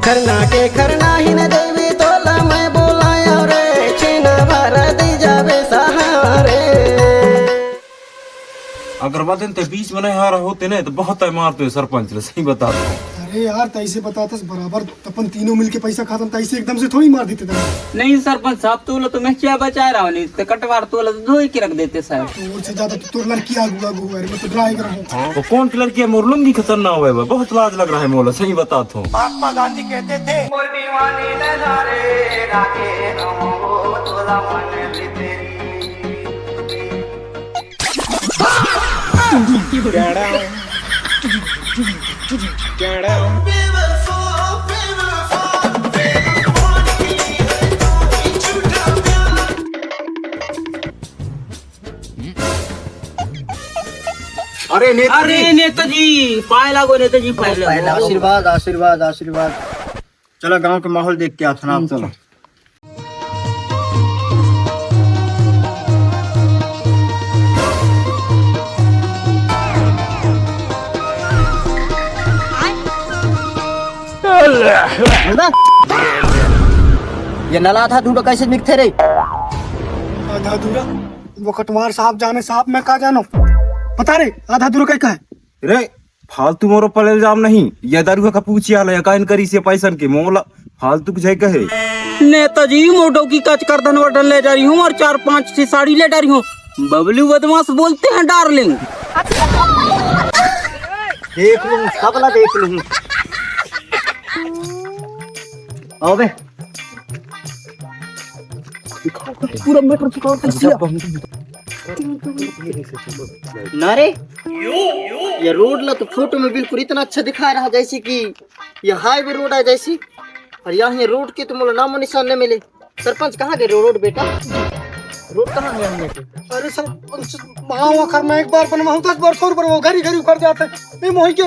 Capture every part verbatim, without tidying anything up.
खरना के खरना ही न देवी तोला मैं बोलाया रे, छेना भर दी जाबे सहारे। अगर बातें ते बीच में नहीं हारा होते ना, तो बहुत तय मारते सरपंच ले, सही बता दो। अरे यार, तैसे बतातस बराबर, अपन तीनों मिलके पैसा खातन, तैसे एकदम से थोड़ी मार देते थे। नहीं सरपंच साहब, तोला तो मैं क्या बचा रहा हूँ, नहीं तो कटवार तोला तो धोई के रख देते साहब। तो और से ज्यादा तो तोर लड़की आगू आगू हुआ है, मैं तो डराए रहा हूँ। वो कौन की लड़की है? मोर लुंगी खतरनाक हुआ है, बहुत लाज लग रहा है मोला, सही बता तो। महात्मा गांधी कहते थे, "मोर दीवानी नजारे राखे रहूं, तोला मन भीतरी।" अरे नेताजी। अरे नेताजी, पाए लागो नेताजी, पाए लागो। आशीर्वाद, आशीर्वाद, आशीर्वाद। चलो गांव के माहौल देख के आथन आप। चलो। ये नला आधा अधूरा कैसे निकथे रे? आधा अधूरा? वो कटवार साहब जाने साहब, मैं का जानो। पता रे, आधा अधूरा कहीं का है? रे, फालतू मोरो पर इल्जाम नहीं। ये दारू का पूछी आला, ये काइन करी से पैसन के मोला फालतू कुछ है कहे। नेताजी, मोटो की कच कर धनवा डल ले जा रही हूँ और चार पांच सी साड़ी ले जा रही हूँ। बबलू बदमाश बोलते हैं डार्लिंग। देख लूँ, सब ना देख लूँ। आओ बे। पूरा मैटर चुका कर दिया। ना रे, ये रोड ला तो फोटो में बिल्कुल इतना अच्छा दिखा रहा, जैसे कि ये हाईवे रोड है जैसी, और यहाँ ये रोड के तो मोला नामो निशान नहीं मिले। सरपंच, कहाँ गए रोड, बेटा? रोड कहाँ है यहाँ के? अरे सरपंच, वहाँ वहाँ घर में एक बार बनवाऊँ, दस बार, सौ रुपये वो घरी घरी उखड़ जाते। नहीं मोही के।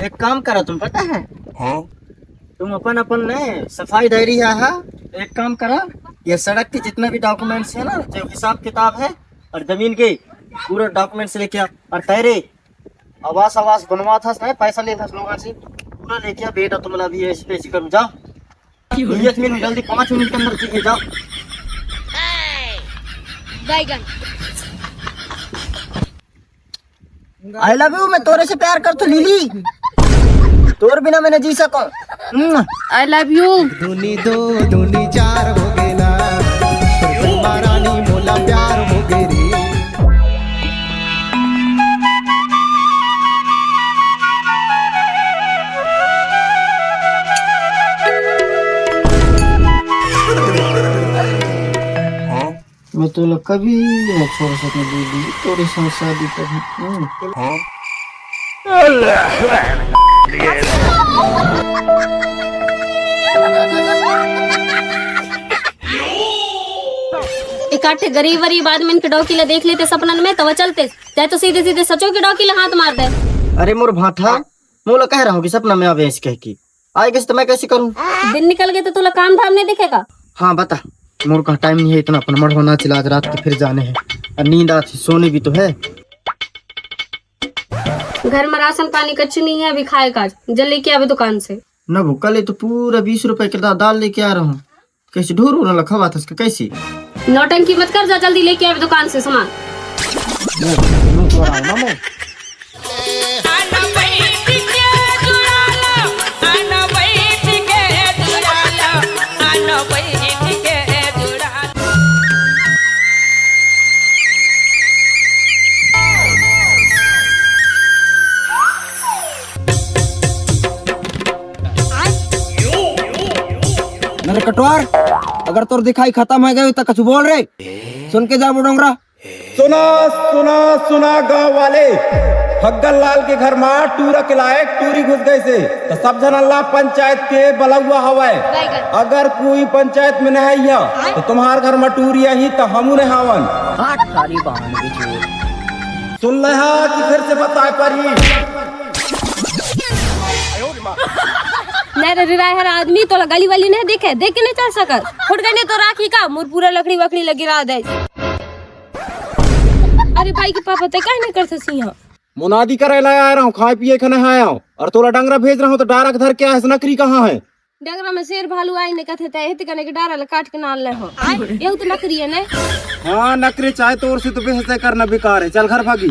एक काम करो तुम, पता है? हाँ। तुम अपन, अपन ने सफाई डायरी है, हाँ? एक काम करा, ये सड़क के जितने भी डॉक्यूमेंट्स है ना, जो हिसाब किताब है और जमीन के, पूरा डॉक्यूमेंट्स लेके आ। और कह रे, आवास, आवास बनवा था, नहीं पैसा लेता लोगों से, पूरा लेके आ बेटा, तुम अभी ऐसी तैसी करूँ, जाओ। एक मिनट, जल्दी, पाँच मिनट के अंदर चाहिए, जाओ। बैगन। I love you, मैं तोरे से प्यार करथो लीली। तोर बिना मैं न जी सको। हम्म। I love you। दूनी दो, दूनी चार हो गे ना। तोर प्रेमा रानी मोला प्यार हो गे रे। मैं तोला कभी नहीं छोड़ सकूं दीदी, तोरे साथ शादी करना। हम्म। एकाठे गरीब वरीब आदमी के डौकी ला देख लेते सपनन में, तब चलते। चाहे तो सीधे सीधे सचो के डौकी ला हाथ मार दे। अरे मोर भाठा, मोला कह रहा हूँ कि सपना में आवे ऐसे कह के। आए कैसे तो मैं कैसे करूँ? दिन निकल गए तो तोला काम धाम नहीं दिखेगा। हाँ बता, मोर का टाइम नहीं है इतना, अपन मढ़ो नाच इलाज रात के फिर जाने हैं। और नींद आती, सोने भी तो है। घर में राशन पानी कच्छ नहीं है, अभी खाए का। जल लेके आवे दुकान से। न भूखा ले तो पूरा बीस रुपए के दा-, दाल लेके आ रहा हूँ। कैसे ढोर होने लखा बात है इसका, कैसे? नौटंकी मत कर, जा जल्दी लेके आवे दुकान से सामान। मैं, मैं तो आ रहा हूँ ना मैं। नरे कटवार, अगर तोर दिखाई खत्म हो गए तो कुछ बोल रे। सुन के जा वो डोंगरा। सुना, सुना, सुना गांव वाले, फग्गन लाल के घर मा टूरा के लायक टूरी घुस गए से, तो सब झन अल्लाह पंचायत के बलौआ हवय। अगर कोई पंचायत में नहीं आइया, तो तुम्हार घर मा टूरी आही, तो हमू नहीं हावन। हाथ थारी बांध के चोर। सुन ले हा कि फिर से बताए परी। नहीं रे, रिराय हर आदमी तोला गली वाली नहीं देखे, देख के नहीं चल सकत। फुट गए नहीं तो राखी का, मोर पूरा लकड़ी वकड़ी लगी रहा दे। अरे भाई के पापा, ते काहे नहीं करथस इहाँ? मुनादी करे ला आय रहूं, खाय पिये के नहीं आय हूं। अउ तोला डंगरा भेज रहूं त डारा के धर के आय हस, नकरी कहां हे? डंगरा में शेर भालू आय ने कथे, त एहते कने के डारा ला काट के नाल ले हो। एहू त नकरी हे ने। हां, नकरी चाहे तोर से तो बेइज्जती करना बेकार हे। चल घर भागी।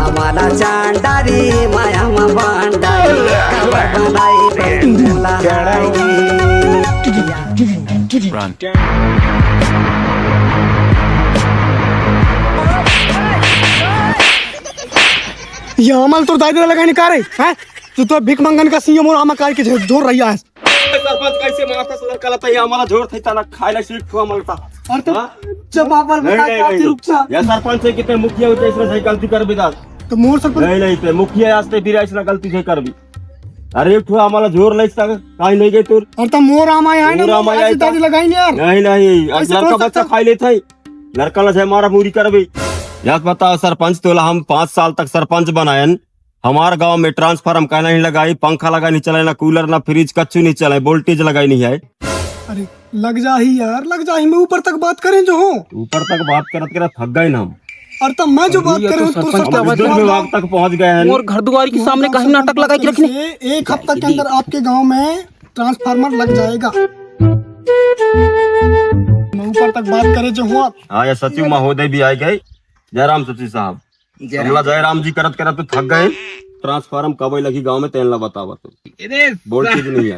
आम्हाला चांडारी माया मा भांडारी, कवर बनाई रे मुला हारी। ये आमा ल तोर दाई ददा लगाइन का रे? हैं? तू तो भीख मंगन का सीएम अउ आमा काट के झोर रही हे। सरपंच, कैसे मारथस लड़का ला? त ये आमा ल झोर थे, तना खाय ला सीख ठुआ मलता। अरे तो हां? जब आप नहीं, नहीं, नहीं। रुक जा। ये सरपंच हे कि ते मुखिया होते, इसने सही गलती कर बिदा। तो मोर सरपंच नहीं, नहीं, ते मुखिया आज ते बिरा इसने गलती से कर भी। अरे एक ठो आमा ल झोर लइस त काई नहीं गए तोर। अरे त मोर आमा हे ना, मोर आमा हे त दादी लगाइन यार। नहीं, नहीं, आज ऐसे लड़का बच्चा खाय लेथे। लड़का ला से मारा मुरी करबे। यार बताओ सरपंच, तोला हम पांच साल तक सरपंच बनायन, हमार गांव में ट्रांसफार्मर का नहीं लगाई, पंखा लगा नहीं चलाय, ना कूलर, ना फ्रिज, कच्चू नहीं चलाय, वोल्टेज लगाई नहीं आय। अरे लग जाही यार, लग जाही, मैं ऊपर तक बात करें जो हूं। ऊपर तक बात करत करत थक गए ना हम। अरे त मैं जो बात करें हूं, तो सरपंच विभाग तक पहुंच गए हैं। मोर घर दुआरी के सामने कहीं नाटक लगा के रखने। एक हफ्ता के अंदर आपके गांव में ट्रांसफार्मर लग जाएगा। मैं ऊपर तक बात करे जो हूं आप। हां, ये सचिव महोदय भी आय गए। जय राम सचिव साहब। जय राम। हमला जय राम जी करत करत तो थक गए। ट्रांसफार्मर कब लगही गांव में, तेन ला बतावा तो। बोल चीज नहीं है।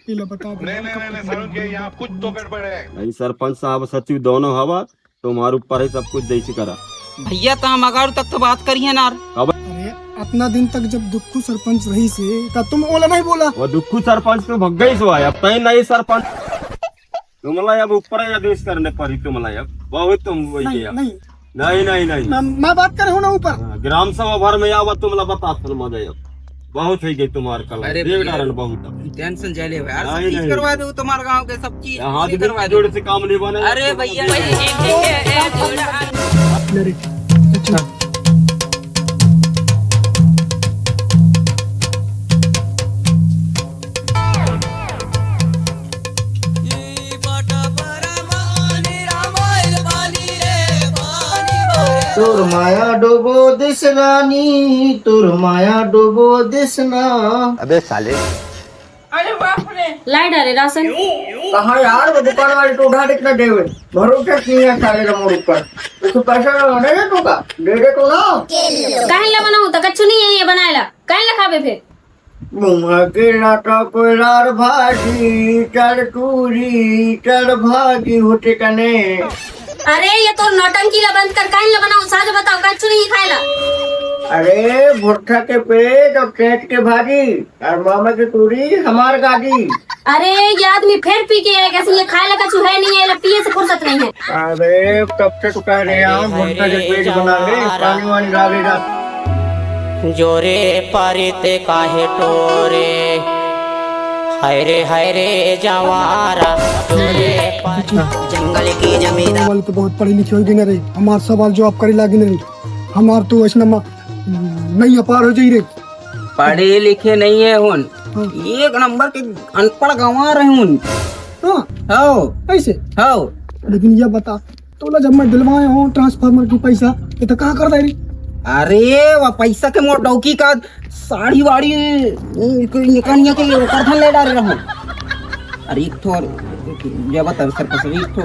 ये ला बता दे। नहीं, नहीं, नहीं, नहीं, सारुण जी, यहाँ कुछ तो गड़बड़ है। नहीं सरपंच साहब, सचिव दोनों हवा, तुम्हारे ऊपर है सब कुछ, जैसे करा। भैया, त हम अगारू तक तो बात करिए ना। अरे, अतना दिन तक जब दुखू सरपंच रहिस हे, त तुम ओला नहीं बोला? वो दुखू सरपंच तो भग गई सो है, अब तय नहीं सरपंच। तुमला अब ऊपर आदेश करने पड़ी तुमला अब। बहुत तुम वही नहीं, गया। नहीं। नहीं, नहीं, नहीं। मैं, मैं बात करे हूं ना ऊपर। हां, ग्राम सभा भर में आवा, तुमला बता फिर मजा अब। बहुत हो गई तुम्हार कला। अरे देख भैया, डारन बहुत। टेंशन जा ले यार, सब नहीं, चीज नहीं। करवा दो तुम्हारे गांव के, सब चीज यहाँ पूरी भी करवा दो। जोड़ से काम नहीं बने। अरे भैया, तोर माया डोबो दिस रानी, तोर माया डोबो दिस ना। अबे साले। अरे बाप रे। लाई डारे राशन। कहाँ यार, वो दुकान वाली टूटा कितना देवे, भरोसा नहीं है साले का मोर ऊपर। उसको पैसा ना होने दे तू का, दे दे तो ना। काहे ला बनाऊं, त कच्छु नहीं है ये बनाए ला, काहे ला खाबे फिर? मुंह के लाटा कोयलार भाजी, चढ़ टूरी, चढ़ भाजी होते कने। अरे, ये तोर नौटंकी ला बंद कर, काहे ला बनाऊं, साजो बताओ, कच्छु नहीं खाए ला। अरे, भुट्टा के पेट अउ पेट के भाजी, अउ मामा के टूरी, हमार गाजी। अरे, ये आदमी फिर पी के आय, कैसे ये खाए ला कच्छु है नहीं है, ये ला पिए से फुर्सत नहीं है। अरे, कब से तो कह रहे हैं, हम भुट्टा के पेट बना ले, पानी वानी डाले जा। जोरे पारे ते काहे टोरे, हाय रे, हाय रे जवारा, जोरे पारे। जंगल की जमीन। वाले तो बहुत पढ़े लिखे हो गए ना रे, हमार सवाल जवाब करे लागे ना रे, हमार तो ऐसा मा-, नहीं अपार हो जाई रे। पढ़े लिखे नहीं है हुन, हाँ। एक नंबर के अनपढ़ गंवार है हुन। हाँ। हो। कैसे? हो। लेकिन ये बता, तोला जब मैं दिलवाए हूँ ट्रांसफार्मर की पैसा, ये तो कहाँ कर दे रही? अरे, वो पैसा के मोर डौकी का साड़ी वाड़ी, निकानिया के ओकर धन ले डारे रहूं। अरे, एक ठो, ये बता, सर, कसम, एक ठो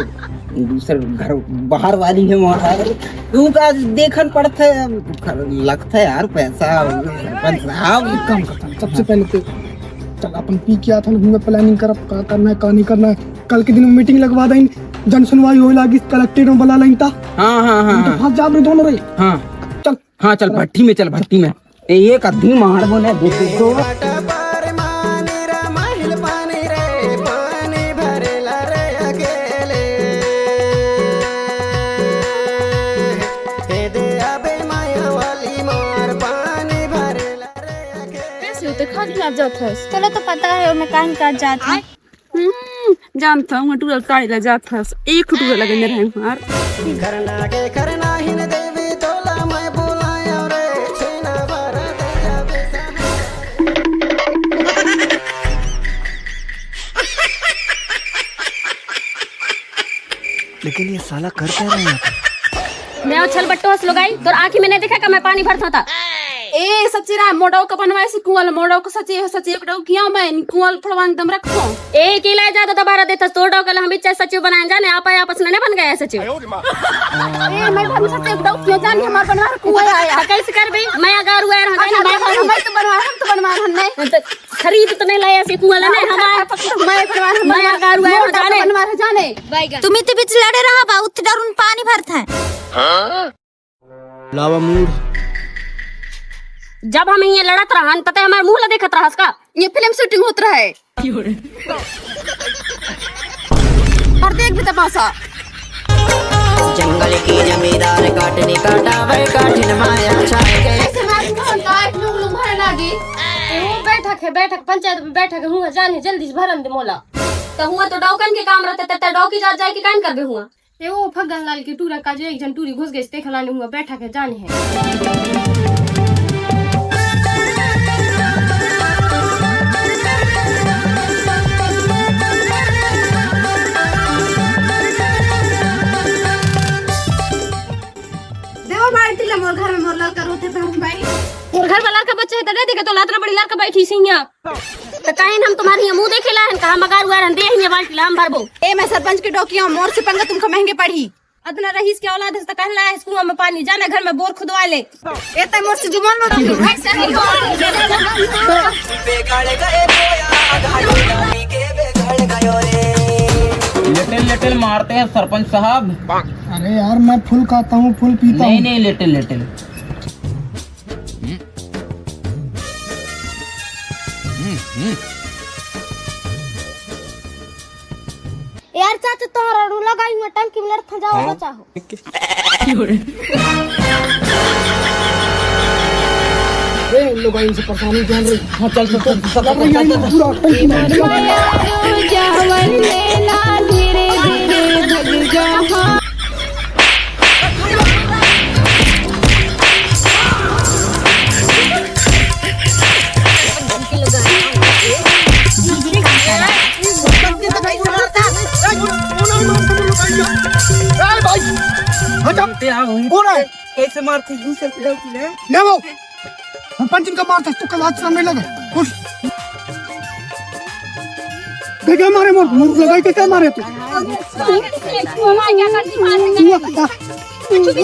दूसर घर बाहर वाली है, वहाँ तू का देखन पड़त है, लगता है यार, पैसा, सरपंच साहब। एक काम करता हूँ, सबसे पहले तो चल, अपन पी के आथन, हुआ प्लानिंग करब, का करना है, का नहीं करना है। कल के दिन में मीटिंग लगवा दें, जन सुनवाई होए लागी, कलेक्ट्रेट में बुला लें ता। हाँ, हाँ, हाँ, हम तो हाँ। फंस जाब रे दोनों रे। हाँ। चल। हाँ, चल, भट्टी में चल, भट्टी में। ए, एक आदमी मार बोले, दे, दे, दो। कैसे होते खाली आप जात हस? तोला तो पता है, मैं काहे काट जात हूँ। हम्म, जानत हूँ, टूरा काहे ला जात हस। एक टूरा लगे में रहे हमार। खरना के खरना हिन देवी तोला मैं बुलाया रे, छेना भर दे अबे। लेकिन ये साला कर क्या रहा है यहाँ पे? मैं उछल बट्टो हस लुगाई, तोर आँखी में नहीं देखा का मैं पानी भरत हों ता? ए सच्ची राम, मोर डौकी बनवाए से कुआं ल, मोर डौकी सच्ची, सच्ची एक डौकी किया मैं, कुआं ल फोड़वा के दम रखो। ए, के ले जा तो दोबारा देथस, तोर डौकी ल हम इच्छा सचिव बनाए जाने, आप आपस में नहीं बन गया सचिव। ए, मैं भर सच्ची एक डौकी किया जाने, हमार बनवा कुआं आया। हाँ, कैसे कर बे? मैं अगर हुआ रहा जाने, मैं भर मैं तो बनवा, हम तो बनवा रहा नहीं। खरीद तो नहीं लाया से कुआं ल नहीं, हमार मैं बनवा, मैं अगर हुआ रहा जाने। बनवा रहा जाने। तुम इतने बीच लड़े रहा बा, उत डरुन पानी भरत है। लावा मूड़। जब हम ये लड़त रहन, तते हमार मुंह ला देखत रहस का? ये फिल्म शूटिंग होत रहे। और देख भी तमाशा। जंगल की जमींदार काटनी काटावे, काठिन माया छाए गए। ऐसे मार के हम तो आज लुम लुम भरे लागी। ए, वो बैठक है, बैठक, पंचायत में बैठक है, हुआ जाने जल्दी से भरन दे मोला। तो हुआ तो डौकन के काम रहते, तते डौकी जात जाए के कान करबे हुआ। ए ओ फग्गन लाल के टूरा का जो एक झन टूरी घुस गइस, तेखर लाने हुआ बैठक है जाने है। देवा बाल्टी ला मोर घर में मोर लड़का रोथे त हम भाई। मोर घर में लड़का बच्चा है त नहीं देखे तो लातरा बड़ी लड़का बैठी सिंहिया। त काहे हम तुम्हारे यहाँ मुंह देखे ला हन, कहाँ मगार हुआ रहन दे हियाँ बाल्टी ला हम भरबो। ए, मैं सरपंच के डौकी हूँ, मोर से पंगा तुमको महंगे पड़ी। अतना रहीस के औलाद है त कहला है कुआं में पानी, जाना घर में बोर खुदवा ले। ए, तै मोर से जुबान लो। लिटिल लिटिल मारते हैं सरपंच साहब। अरे यार, मैं फुल खाता हूँ, फुल पीता हूँ। नहीं नहीं, लिटिल लिटिल। यार चाचा, तोहरा रू लगाई हुआ टंकी में लड़त जाओ, बचा हो। ए, इन लोग इनसे परेशानी जान रही। हाँ, चल, चल, चल, चल, लग रही है चल, चल, इनको पूरा टंकी में। ए भाई, हट। कौन है? कैसे मारते हैं, घूस से पिटाओ तूने? ले वो। हम पंच इनका मारता, तू कल हाथ सामने लगा। खुश। देखे मारे मोर, मोर लगाई के क्या मारे तू? हाँ,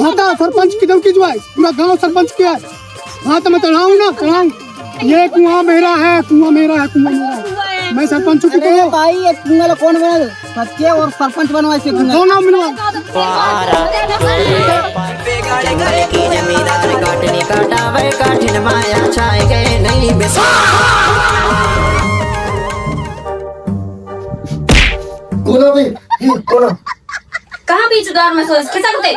हाँ, सरपंच की धमकी जो है, पूरा गांव सरपंच के है। हाँ, तो मैं चढ़ाऊँ ना, चढ़ाऊँ। ये कुआं मेरा है, कुआं मेरा है, कुआं मेरा है। मैं सरपंच हूँ, अरे तो भाई, ये कुआं ला कौन बना? सच्चे और सरपंच बनवाए से कुआं। दोनों मिलवा। कौन है भाई? ये कौन है? कहाँ बीच द्वार में सोए खिसक दे।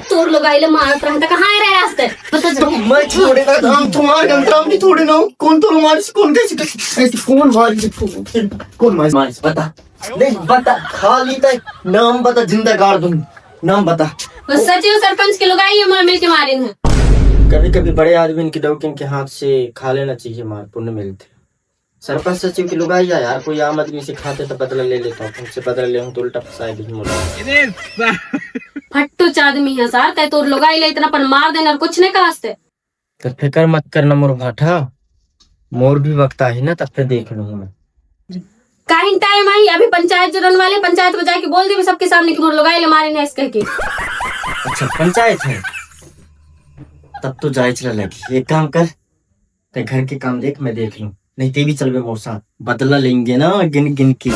तोर लोग आइले मारत रहन त कहाँ रहे आज तक? बता जल्दी। मैं छोड़े ना, हम तुम्हारे हम नहीं छोड़े ना। कौन तो मार, कौन कैसे, कैसे, कौन मार, कौन मार, मार, बता। नहीं, बता, खाली तय नाम बता, जिंदा गाड़ दूँ। नाम बता। बस सचिव सरपंच के लोग आई, हमारे मिलके मारे हैं। कभी कभी बड़े आदमी इनकी डौकिन के हाथ से खा लेना चाहिए मार, पुण्य मिलते। सरपंच सचिव की लुगाई है यार, कोई आम आदमी से खाते तो बदला ले लेता हूँ, तुमसे बदला ले हूँ तो उल्टा फंसाए भी मोला। फट्टू च आदमी है सार, तै तोर लुगाई ले इतना पर मार देना और कुछ नहीं कहस्ते। तो फिकर मत करना मोर भाटा, मोर भी वक्त आही ना, तब फिर देख लूंगा मैं। काहिन टाइम आई, अभी पंचायत जुड़न वाले, पंचायत में जाके बोल देबे सबके सामने कि मोर लुगाई ले मारे ने ऐसे कह के। अच्छा पंचायत है, तब तो जाए चला लगी। एक काम कर, ते घर के काम देख, मैं देख लूं, नहीं ते भी चलबे मोर साथ, बदला लेंगे ना गिन गिन के।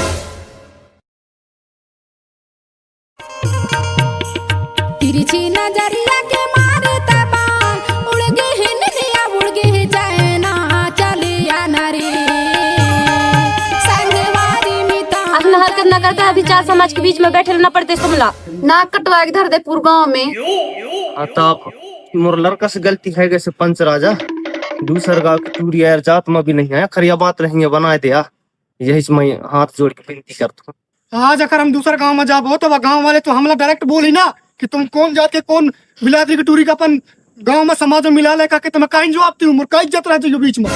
तिरछी नजरिया के मारे तबान, उड़ गे हे निंदिया, उड़ गे हे चैना, चलिया ना रे, संगवारी मिता। अपना हरकत ना करके अभी चार समाज के बीच में बैठे रहना पड़ते तुमला। नाक कटवा के धर दे पूरे गांव में। हाँ, तो आप मोर लड़का से गलती है, जैसे पंच राजा, दूसर गांव की टूरी यार जात में भी नहीं आया, खरिया बात नहीं है, बना दे यार। यही से मैं हाथ जोड़ के विनती करता हूँ। आज अगर हम दूसर गांव में जाबो, तो वह गांव वाले तो हमला डायरेक्ट बोली ना कि तुम कौन जात के, कौन बिलायती की टूरी का अपन गांव में, समाज में मिला ले, का के तुम्हें काइन जवाब दी, मोर का इज्जत रह जाइयो बीच में।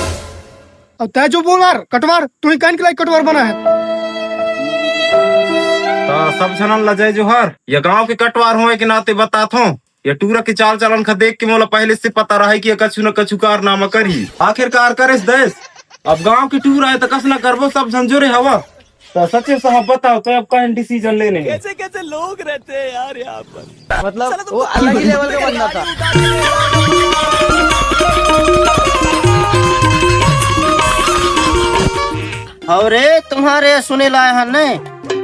अब तै जो बोल यार, कटवार, तू ही कान के लायक कटवार बना है। त सब झनन ला जय जोहार। ये गांव के कटवार होए के नाते बतात हों, ये टूरा के चाल चलन खा देख के मोला पहले से पता रहे कि ये कछु न कछु कारनामा करही। आखिरकार करेस देस। अब गांव के टूरा है त कस न करबो, सब झन जुरे हवा। त सचिव साहब बताओ, तो अब कौन डिसीजन लेने हैं? कैसे कैसे लोग रहते हैं यार यहाँ पर। मतलब, वो अलग ही लेवल का बंदा था। और रे, तुम्हारे सुने लाए हैं ने,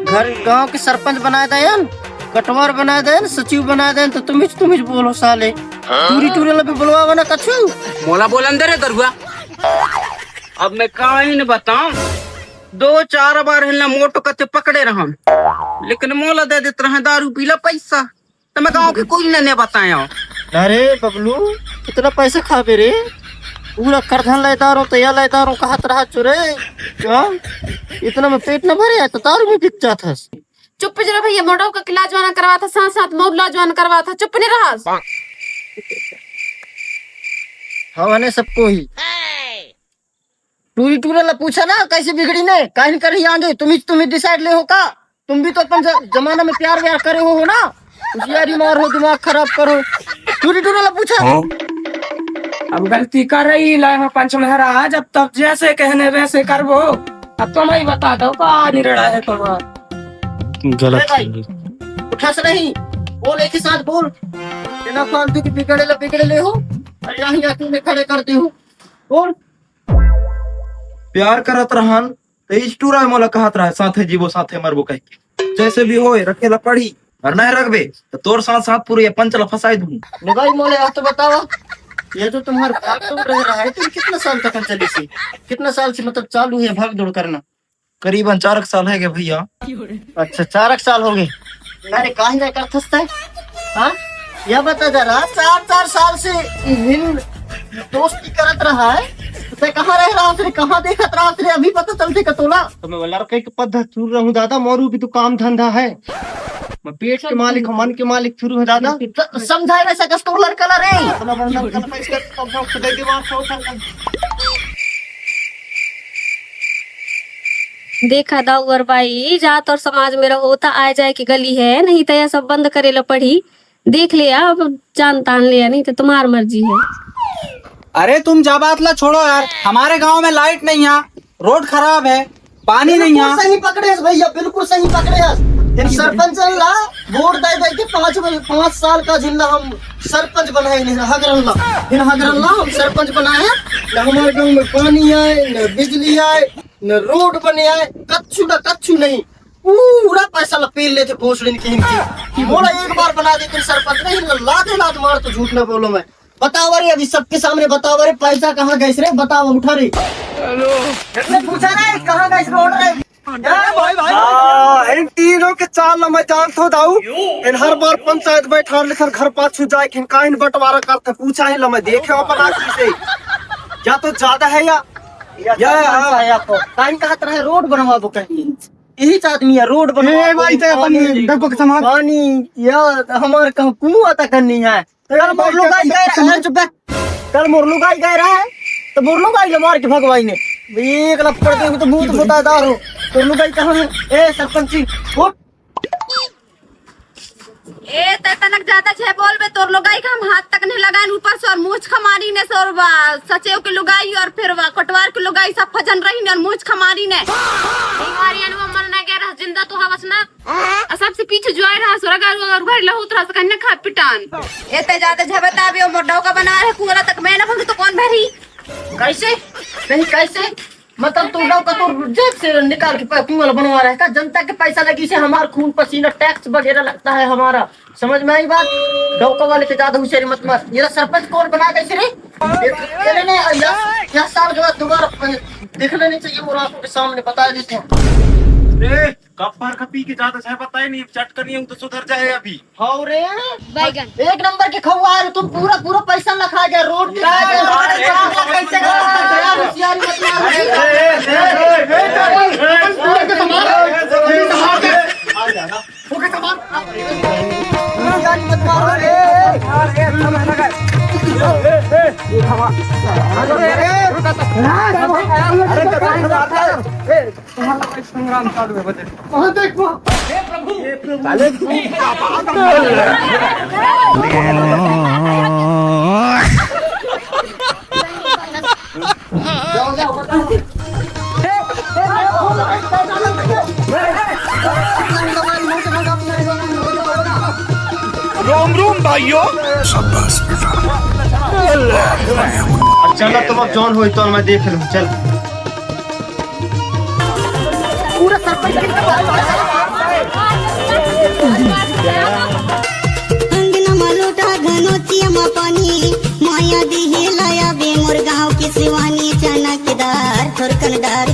घर गांव के सरपंच बनाए देन, कटवार बनाए देन, सचिव बनाए देन, तो तुम ही, तुम ही बोलो साले। टूरी टूरी ला भी बुलवावा ना कछु। मोला बोलन दे रे दरुआ। अब मैं काइन बताऊं, दो चार बार हिलना मोटो कते पकड़े रहन, लेकिन मोला दे देत रहे दारू पीला पैसा। त मैं गांव के कोई ने नहीं बताया। अरे बबलू, कितना पैसा खाबे रे? पूरा करधन लेदारो, तो या लेदारो कहत रहा चुरे। हाँ? इतना में पेट न भरे, तो दारू में बिक जात हस। चुप जरा भैया, मोटो का इलाज वाना करवा था, साथ साथ मोर इलाज वाना करवा था, चुप नहीं रहा। हाँ, ने सबको ही। टूरी टूरा ला पूछा ना, कैसे बिगड़ी ने, काहे कर रही आगे, तुम ही, तुम ही डिसाइड ले हो का? तुम भी तो अपन ज-, जमाना में प्यार व्यार करे हो, हो ना? होशियारी मार हो, दिमाग खराब करो। टूरी टूरा ला पूछा। हाँ। अब गलती कर रही ला, मैं पंच महाराज, अब तब जैसे कहने वैसे करबो। अब तुम ही बता दो, का निर्णय है तुम्हारा? गलत ए भाई, है। उठा से नहीं, बोल, एक ही साथ बोल। बिना फालतू की बिगड़े ला बिगड़े ले हो, और यहाँ ही आके उन्हें खड़े कर दे हो। बोल। प्यार करत रहन, त इस टूरा मोला कहत रहा, "साथे जीबो, साथे मरबो," कह के। जैसे भी होए, रखे ला पड़ी, और नहीं रखबे, तो तोर साथ साथ पूरे ये पंच ला फंसाई दूं। लुगाई मोले, आ तो बतावा, ये जो तुम्हारा भाग दौड़ रह रहा है, तुम कितना साल तक चली सी? कितना साल से, मतलब, चालू है भाग दौड़ करना? करीबन चारक साल है गए भैया। अच्छा, चारक साल हो गए। अरे, काहे जाए करथस तै? हाँ? या बता जरा, चार, चार साल से हिन दोस्ती करत रहा है, तै कहाँ रह रहा रे, कहाँ देखत रहा रे, अभी पता चलते का तोला? तो मैं लड़के के पद चूर रहूं दादा, मोरू भी तो काम धंधा है, मैं पेट के मालिक हूँ, मन के मालिक चूरू है दादा। त-, समझाए रह सकस तोर लड़का ला रे। अपना बंदा, अपना पैसा, अपना खुद दिमाग से उठा कर। देखा दाऊ अउ बाई, जात और समाज में रहो त आए जाए के गली है, नहीं त यह सब बंद करे ला पड़ी। देख लिया, अब जान तान लिया, नहीं तो तुम्हार मर्जी है। अरे तुम जा बात ला छोड़ो यार, हमारे गांव में लाइट नहीं है, रोड खराब है, पानी नहीं है। बिल्कुल सही पकड़े हस भैया, बिल्कुल सही पकड़े हस। इन सरपंच ला वोट दे दे के पाँच, पाँच साल का जिंदा हम सरपंच बनाए, नहीं हगरल्ला, इन हगरल्ला हम सरपंच बनाए। न हमारे गांव में पानी आए, न बिजली आए, न रोड बने आए, कच्छु ना कच्छु नहीं। पूरा पैसा ला पेल लेते भोसड़िन की इनकी। मोला एक बार बना देते सरपंच, नहीं ला-, लाते लात मार तो झूठ ना बोलो मैं। बतावा रे, अभी सबके सामने बतावा रे, पैसा कहाँ गइस रे? बतावा, उठा रे। हेलो। इसने पूछा रे, कहाँ गइस रे, उठ रे। हाँ, इन तीनों के चाल ला मैं जानत हूँ दाऊ। इन हर बार पंचायत बैठा लेकर घर पाछू जाए, किन काहिन बंटवारा करते, पूछा ही ला मैं देखे अपन आँखी से। या तो ज्यादा है या, या, या, हाँ। या तो काहिन कहत रहे रोड बनवा दो कहीं। यही आदमी है, रोड बनवा ए दो, भाई, ते अपन पानी, डब्बा के सामान। पानी, या हमारे कहूँ कुआं तक नहीं है। कल मोर लुगाई गए रहे, चुप बे। कल मोर लुगाई गए रहे, तो मोर लुगाई ला मार के भगवाई ने। एक लपड़ दे तो मुंह तो बतादार हो। तोर लुगाई कहाँ है? ए सरपंची, उठ। ए, ते तनक ज्यादा छे बोल बे, तोर लुगाई का हम हाथ तक नहीं लगाएन, ऊपर से और मूछ खमारी ने से और वा, सचेव के लुगाई और फिर वा, कटवार के लुगाई सब फजन रही ने और मूछ खमारी ने। बीमारी अनु मर ना गया रह, जिंदा तो हवस ना। आ सबसे पीछे जो आए रहा, सो रगा रुआ रुआ लहूत रहा, सो कन्या खा पिटान। एते ज्यादा झबता भी मोर डौका बना रहे, कुआला तक मैं ना भंग तो कौन भरी? कैसे? नहीं, कैसे? मतलब, तू डौका तो जेब से निकाल के प-, कुआला बनवा रहा है का? जनता के पैसा लगी से हमार खून पसीना, टैक्स वगैरह लगता है हमारा। समझ में आई बात? डौका वाले के ज्यादा होशियारी मत मार। ये सरपंच कौन बना कैसे रे? ये, ये नहीं, नहीं, यह, यह साल के बाद दोबारा प-, देखना नहीं चाहिए, वो आंखों के सामने बता देते हैं। रे, कब भर का पी के ज्यादा चाय बताए नहीं, चट करनी है, तो सुधर जाए अभी। हाँ रे, बैगन। एक नंबर के खौआ है तुम, पूरा, पूरा पैसा लखा गया, रोड पे खा गया, रोड पे खा गया, कैसे खा गया? होशियारी मत मारो। ए, ए, ए, ए, ए, ए, ए, ए, ए, ए, ए, ए, ए, ए, ए, ए, ए, होशियारी मत मारो रे। अरे, संग्राम चालू है, बजे। रोम रोम भाइयों। शाबाश बेटा। चल, तुम अब जौन होई तो मैं देख लूँ। चल। अंगना मा लोटा घनोचिया मा पानी, माया दिहे लाया बे मोर गाँव के शिवानी। चना के दार थोरकन डार,